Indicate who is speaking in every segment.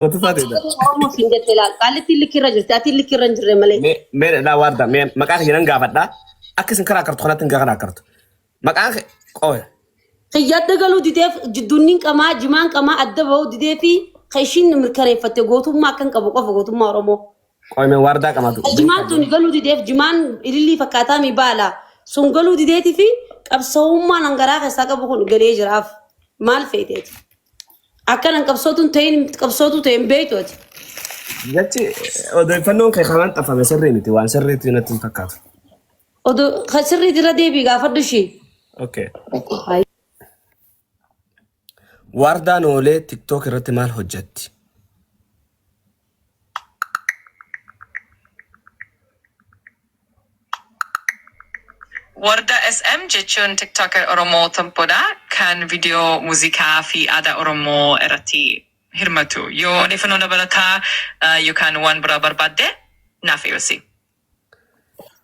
Speaker 1: Wata taateedha.
Speaker 2: Oromoo siin jette laal. Qaallittiin likkirra jirti. Ati likkirra hin jirre malee.
Speaker 1: Mee mee dhaa waarda mee maqaa kiyya nan gaafadha. Akka isin karaa kartu kanatti hin karaa kartu. Maqaan kee qoy.
Speaker 2: Kiyya adda galuu dideef jidduunniin qamaa jimaan qamaa adda bahuu didee fi kan ishiin mirkaneeffatte gootummaa akkan qabu qofa gootummaa Oromoo.
Speaker 1: Qoy mee waardaa qamaatu.
Speaker 2: Jimaan tun galuu dideef jimaan ilillii fakkaataa mi baala sun galuu dideetii fi qabsa'ummaan hangaraa keessaa qabu kun galee jiraaf maal feeteeti. Akkanan qabsootuun ta'in qabsootuu ta'e hin beektu ati.
Speaker 1: Jechi odeeffannoon kee kanaan xafame sirrii miti waan sirriitti natti hin fakkaatu.
Speaker 2: Odoo kan sirriitti irra deebii gaafadhu ishii.
Speaker 1: Okay. Wardaan oolee TikTok irratti maal hojjetti?
Speaker 3: Warda SM jechuun TikToker Oromoo tokkodha kan viidiyoo muuziqaa fi aadaa Oromoo irratti hirmatu. Yoo odeeffannoo dabalataa yookaan waan biraa barbaadde naaf ibsi.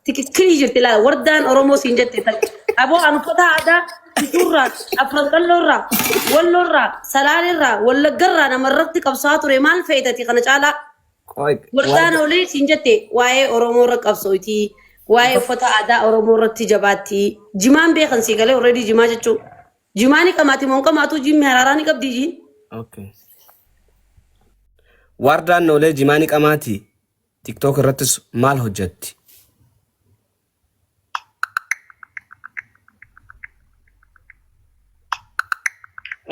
Speaker 2: Tikikkirii jirti laala wardaan Oromoo siin jette takka. Aboo an uffata aadaa Tuturraa, Afran Qalloorraa, Walloorraa, Salaaleerraa, Wallaggarraa namarratti qabsaa'aa ture maal feetati kana caalaa.
Speaker 1: Qoy
Speaker 2: Wardaan
Speaker 1: warda
Speaker 2: olii siin jette waa'ee Oromoo irra qabsooyti, waa'ee uffata aadaa Oromoo irratti jabaatti. Jimaan beekan sii galee already jimaa jechuun. Jimaa ni qamaati moo hin qamaatuu jimmi haraaraa ni qabdii jiin.
Speaker 1: Okay. Wardaan noolee jimaa ni qamaati. TikTok irrattis maal hojjetti?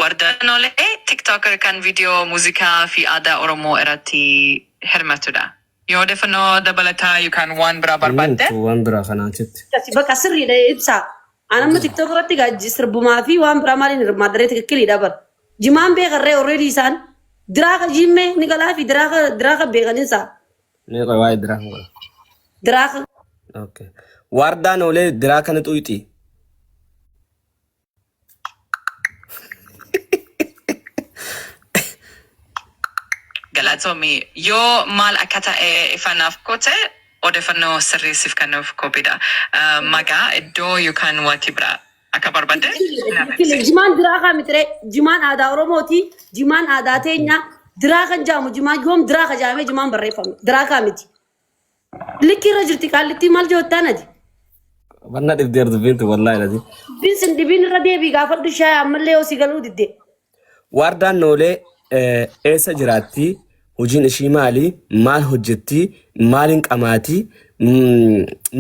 Speaker 3: Wardaan Noolee TikToker kan viidiyoo muuziqaa fi aadaa Oromoo irratti hirmatudha. Yoo odeeffannoo dabalataa yookaan waan biraa barbaadde
Speaker 1: Himtu waan biraa kanaa achitti.
Speaker 2: Akkasi bakka sirriidha ibsaa. An amma TikTok irratti gaa sirbumaa fi waan biraa maaliin hirmaadharee tikikkiliidha bara. Jimaan beekarree already isaan diraaka jimmee ni galaa fi diraaka diraaka beekaninsaa.
Speaker 1: Mee qoy waa'ee diraa kan godha.
Speaker 2: Diraaka
Speaker 1: Okay. Wardaan oolee diraa kana xuyxi.
Speaker 3: Galatoomi yoo maal akka ta'e ifa naaf goote odeeffannoo sirrii siif kennuuf qophiidha. Maqaa iddoo yookaan waqtii biraa akka barbaadde naaf ibsi.
Speaker 2: Jimaan diraakaa mitiree jimaan aadaa Oromooti jimaan aadaa teenya diraakan jaamu jimaan yoom diraaka jaamee jimaan barreeffame diraakaa miti. Likki irra jirti qaallittii maal jettaan ati?
Speaker 1: Wanna dhibdeer dubbiin tun wallaahi lati.
Speaker 2: Dubbiin sin dhibiin irra deebii gaafadhu shaayii ammallee yoo si galuu didde.
Speaker 1: Wardaan Noolee eessa jiraatti? Hojiin ishii maali? Maal hojjetti? Maaliin qamaati?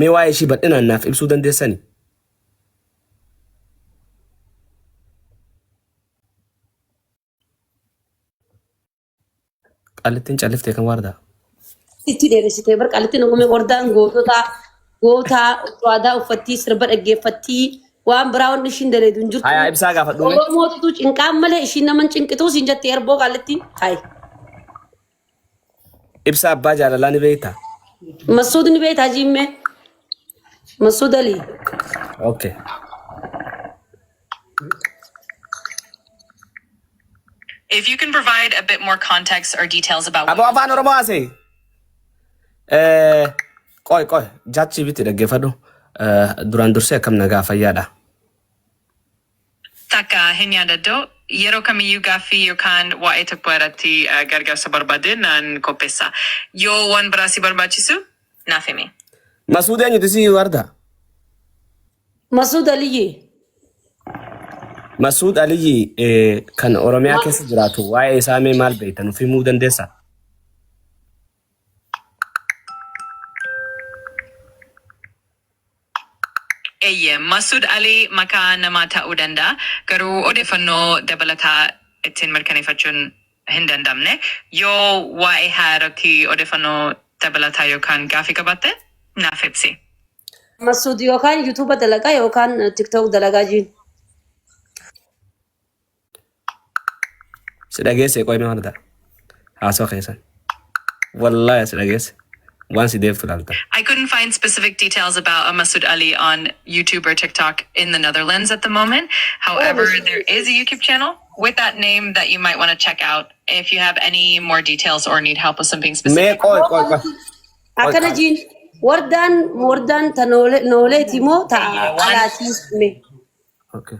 Speaker 1: Mee waa'ee ishii bal'inaan naaf ibsuu dandeessani? Qallittiin calliftee kan waardaa.
Speaker 2: Itti dheeressitee bar qallittiin ogumee wardaan gootota gootaa aadaa uffattii sirba dhaggeeffattii waan biraa wanni ishiin daleedu hin jirtu.
Speaker 1: Hayaa ibsaa gaafadhu mee.
Speaker 2: Oromootutu cinqaan malee ishiin nama hin cinqituu siin jette erboo qallittiin. Hayi.
Speaker 1: Ibsaa abbaa jaalalaa ni beektaa?
Speaker 2: Masuud ni beektaa jiimmee? Masuud Alii.
Speaker 1: Okay.
Speaker 3: If you can provide a bit more context or details about
Speaker 1: Aboo afaan Oromoo haasa'e. Eh, Qoy qoy jaachi biti dhaggeeffadhu. Eh, Duraan dursee akkam nagaa fayyaadha.
Speaker 3: Takka hin yaadadhu. Yeroo kamiyyuu gaaffii yookaan waa'ee tokko irratti gargaarsa barbaadde nan qopheessa. Yoo waan biraa si barbaachisu naaf himi.
Speaker 1: Masuud eenyuti si warda?
Speaker 2: Masuud Aliyyi.
Speaker 1: Masuud Aliyyi kan Oromiyaa keessa jiraatu waa'ee isaa mee maal beekta nuuf himuu dandeessaa?
Speaker 3: Eeyyee, Masuud Alii maqaa namaa ta'uu danda'a, garuu odeeffannoo dabalataa ittiin mirkaneeffachuun hin danda'amne. Yoo waa'ee haa irratti odeeffannoo dabalataa yookaan gaaffii qabaatte naaf ibsi.
Speaker 2: Masuud yookaan YouTube dalagaa yookaan TikTok dalagaa jiin.
Speaker 1: Si dhageesse qoy mee warda. Haasoo keessan. Wallaahi si dhageesse. Waan si deeftu laalta.
Speaker 3: I couldn't find specific details about a Masood Ali on YouTube or TikTok in the Netherlands at the moment. However, there is a YouTube channel with that name that you might want to check out if you have any more details or need help with something
Speaker 1: Mee
Speaker 3: specific.
Speaker 1: qoy qoy qoy. Qoy
Speaker 2: Akkana
Speaker 1: qoy.
Speaker 2: jiin wardaan wardaan ta nooleeti moo ta
Speaker 3: Eeyyee, waan
Speaker 2: alaatii mee?
Speaker 1: Okay.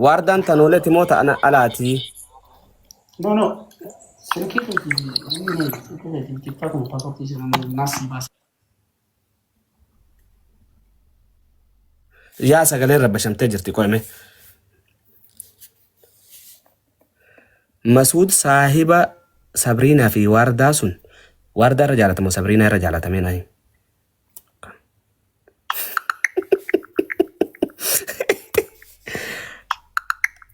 Speaker 1: Waardaan tanooleeti moo ta'ana alaatii?
Speaker 4: No, no. Silkii keetii fi wanni kee silkii keetii TikTok paaspoortii sana naas si baasa.
Speaker 1: Yaa sagaleen rabbashamtee jirti qoyme. Masuud saahiba Sabriinaa fi Waardaa sun Waardaa irra jaalatamoo Sabriinaa irra jaalatamee naa himi.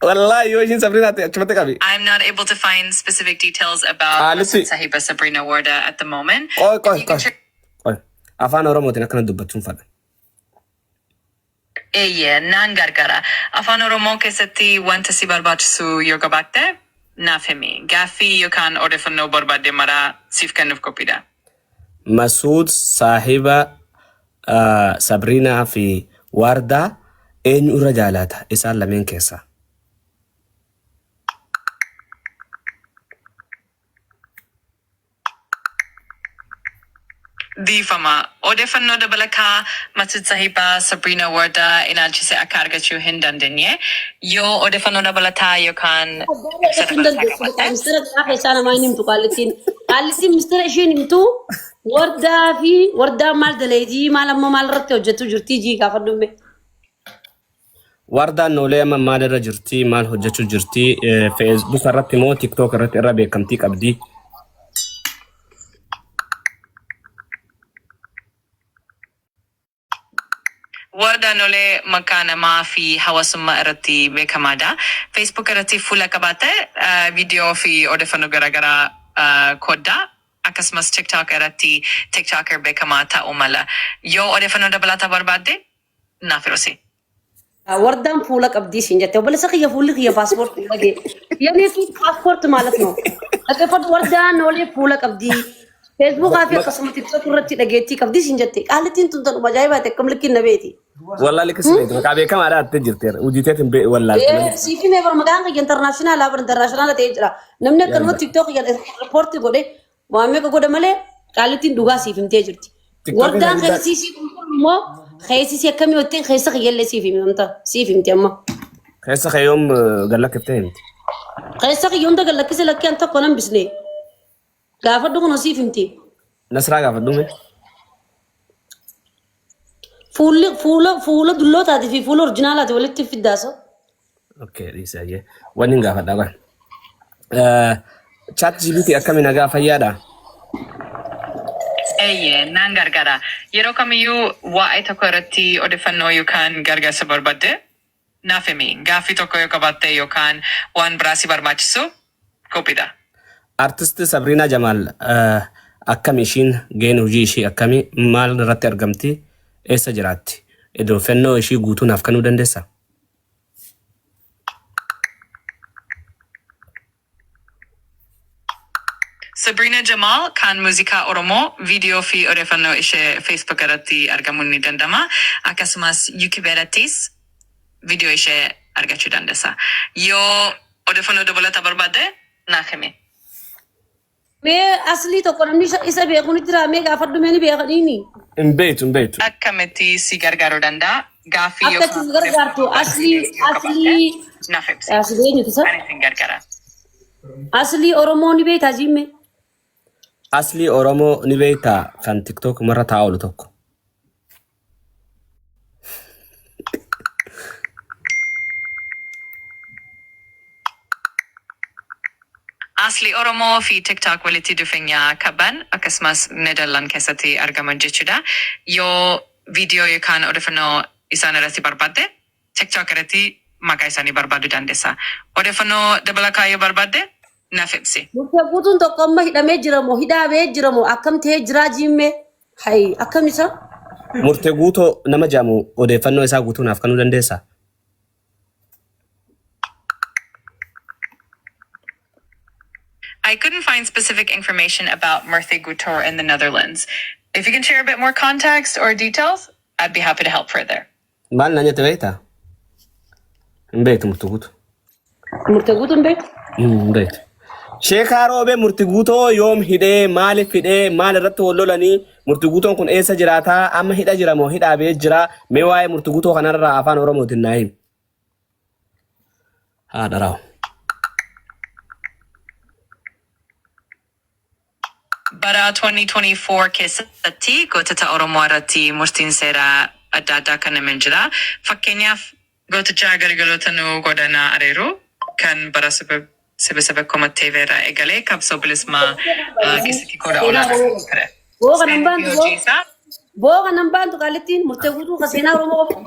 Speaker 1: Wallaahi yoo ishiin Sabriinaa ta'e achumatti qabi.
Speaker 3: I'm not able to find specific details about
Speaker 1: Qaalitti.
Speaker 3: Masud Sahiba Sabrina Warda at the moment.
Speaker 1: Qoy
Speaker 3: If
Speaker 1: qoy
Speaker 3: you can
Speaker 1: qoy.
Speaker 3: share
Speaker 1: Qoy. Afaan Oromootiin akkana dubbachuun fadha.
Speaker 3: Eeyyee, naan gargaara. Afaan Oromoo keessatti wanta si barbaachisu yoo qabaatte naaf himi. Gaaffii yookaan odeeffannoo barbaadde maraa siif kennuuf qophiidha.
Speaker 1: Masuud saahiba Sabriinaa fi Waardaa eenyu irra jaalaata isaan lameen keessaa?
Speaker 3: Dhiifama. Odeeffannoo dabalataa Masud Sahibaa Sabrina Warda ilaalchise akka argachuu hin dandeenye. Yoo odeeffannoo dabalataa yookaan ibsa
Speaker 2: Argachuu hin
Speaker 3: dabalataa
Speaker 2: dandeessu. Bakka
Speaker 3: qabaatte
Speaker 2: mistira garaa keessaa namaa hin himtu qaallittiin. Qaallittiin mistira ishiin himtu wardaa fi wardaa maal daleetii maal amma maal irratti hojjettu jirtii jii gaafadhu mee.
Speaker 1: Wardaan Noolee amma maal irra jirti? Maal hojjechuu jirti? Facebook irratti moo TikTok irratti irra beekamtii qabdi?
Speaker 3: Wardaan Noolee maqaa namaa fi hawaasummaa irratti beekamaadha. Facebook irratti fuula qabaate viidiyoo fi odeeffannoo garaagaraa qoodda. Akkasumas TikTok irratti TikToker beekamaa ta'uu mala. Yoo odeeffannoo dabalataa barbaadde naaf hirosi.
Speaker 2: Wardaan fuula qabdii siin jette obboleessa kiyya fuulli kiyya paaspoortii dhagee. Yanii fi paaspoorti ማለት ነው. Dhaggeeffadhu wardaan oolee fuula qabdii. Feesbuukaa fi akkasuma tiktok irratti dhageettii qabdii siin jette. Qaalittiin tun tanuma ajaa'ibaati akkam likkiin na beeti.
Speaker 1: Wallaa likki si beekti. Maqaa beekamaadha attee jirti. Hojii teetiin wallaalte malee.
Speaker 2: Siif himee bara maqaan kiyya intarnaashinaala bara intarnaashinaala ta'ee jira. Namni akkanuma tiktok kiyya riippoortii godhe Waan meeqa godha malee qaalittiin dhugaa siif himtee jirti.
Speaker 1: TikTokiin
Speaker 2: Wardaan
Speaker 1: guddaa
Speaker 2: keessi sii qulqullu immoo keessi sii akkamii wattiin keessa kiyyallee siif himamta siif himti amma.
Speaker 1: keessa kee yoom gad lakkiftee himti.
Speaker 2: Keessa kiyya hunda gad lakkise lakkee an tokko nan bisne. Gaafadhu kunoo siif himti.
Speaker 1: Nasraa gaafadhu mee.
Speaker 2: Fuulli fuula fuula dullootaati fi fuula orjinaalaati walitti fiddaasa.
Speaker 1: Okay, dhiisi ayyee. Wanni hin gaafadha qoy. Chat GPT akkami nagaa fayyaadha?
Speaker 3: Eeyyee, naan gargaara. Yeroo kamiyyuu waa'ee tokko irratti odeeffannoo yookaan gargaarsa barbaadde naaf himi. Gaaffii tokko yoo qabaatte yookaan waan biraa si barbaachisu qophiidha.
Speaker 1: Artist Sabriinaa Jamaal akkami ishiin gaheen hojii ishii akkami maal irratti argamti eessa jiraatti? Odeeffannoo ishii guutuu naaf kennuu dandeessaa?
Speaker 3: Sabrina Jamal kan muuziqaa Oromoo viidiyoo fi odeeffannoo ishee Facebook irratti argamuun ni danda'ama. Akkasumas YouTube irrattis viidiyoo ishee argachuu dandeessa. Yoo odeeffannoo dabalataa barbaadde naaf himi.
Speaker 2: Mee aslii tokko namni isa isa beeku ni jira mee gaafadhu mee ni beekaniini.
Speaker 1: Hin beektu hin beektu.
Speaker 3: Akkamitti si gargaaruu danda'a? Gaaffii
Speaker 2: Akka itti
Speaker 3: yookaan
Speaker 2: si gargaartu
Speaker 3: odeeffannoo
Speaker 2: aslii
Speaker 3: barbaadde yoo qabaatte
Speaker 2: aslii
Speaker 3: naaf ibsi.
Speaker 2: aslii eenyutu isa?
Speaker 3: Ani sin gargaara.
Speaker 2: Aslii Oromoo ni beektaa jiimmee?
Speaker 1: Aslii Oromoo ni beektaa kan TikTok marra taa'aa oolu tokko.
Speaker 3: Asli Oromoo fi TikTok walitti dhufeenya qaban akkasumas Nederland keessatti argaman jechuudha. Yoo viidiyoo yookaan odeeffannoo isaan irratti barbaadde TikTok irratti maqaa isaanii barbaaduu dandeessa. Odeeffannoo dabalataa yoo barbaadde naaf ibsi.
Speaker 2: Murtee guutuun tokko amma hidhamee jira moo hidhaa ba'ee jira moo akkam ta'ee jiraa jiimmee? Hayi akkam isa?
Speaker 1: Murte guutoo nama jedhamu odeeffannoo isaa guutuu naaf kennuu dandeessaa?
Speaker 3: I couldn't find specific information about Murthy Gutor in the Netherlands. If you can share a bit more context or details, I'd be happy to help further.
Speaker 1: Maal naan jette beektaa? Hin beektu murte guutuu.
Speaker 2: Murtee guutuu hin beektu?
Speaker 1: Hin beektu. Sheekaa Roobee murti guutoo yoom hidhee maaliif hidhee maal irratti wal lolanii murti guutoon kun eessa jiraataa amma hidha jira moo hidhaa ba'ee jira mee waa'ee murti guutoo kanarraa afaan Oromootiin naa himi. Haadha raawu.
Speaker 3: Bara 2024 keessatti gootota Oromoo irratti murtiin seeraa adda addaa kennamee jira. Fakkeenyaaf gooticha agalgiloota nu godhanaa Areeruu kan bara saba komattee irraa eegalee qabsoo bilisummaa keessatti qooda olaanaa ture.
Speaker 2: Boo kanan
Speaker 3: Seenaa fi
Speaker 2: baantu boo.
Speaker 3: hojii isaa
Speaker 2: Boo kanan baantu qaalittiin murtee guutuu ka seenaa Oromoo qofa.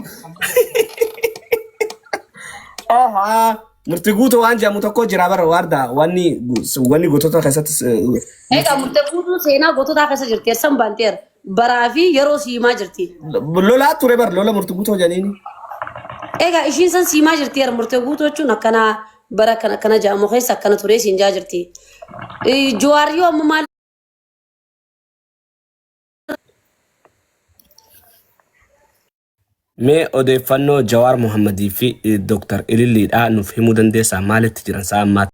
Speaker 1: Ohaa. Murtii guutuu waan jedhamu tokko jira bara waarda wanni wanni gootota keessatti
Speaker 2: Egaa murtee guutuu seenaa goototaa keessa jirti. Eessan baanteera. Baraa fi yeroo siimaa jirti.
Speaker 1: Lolaa ture bar lola murtii guutuu jedhaniini.
Speaker 2: Egaa ishiin san siimaa jirti yeroo murtee guutuu jechuun akkana bara kana akkana jedhamu keessa akkana ture siin jaa jirti. Jawaar yoo amma maal
Speaker 1: Mee odeeffannoo Jawaar Mohammadii fi Dr. Ililliidhaa nuuf himuu dandeessaa maalitti jiran sa'a ammaa?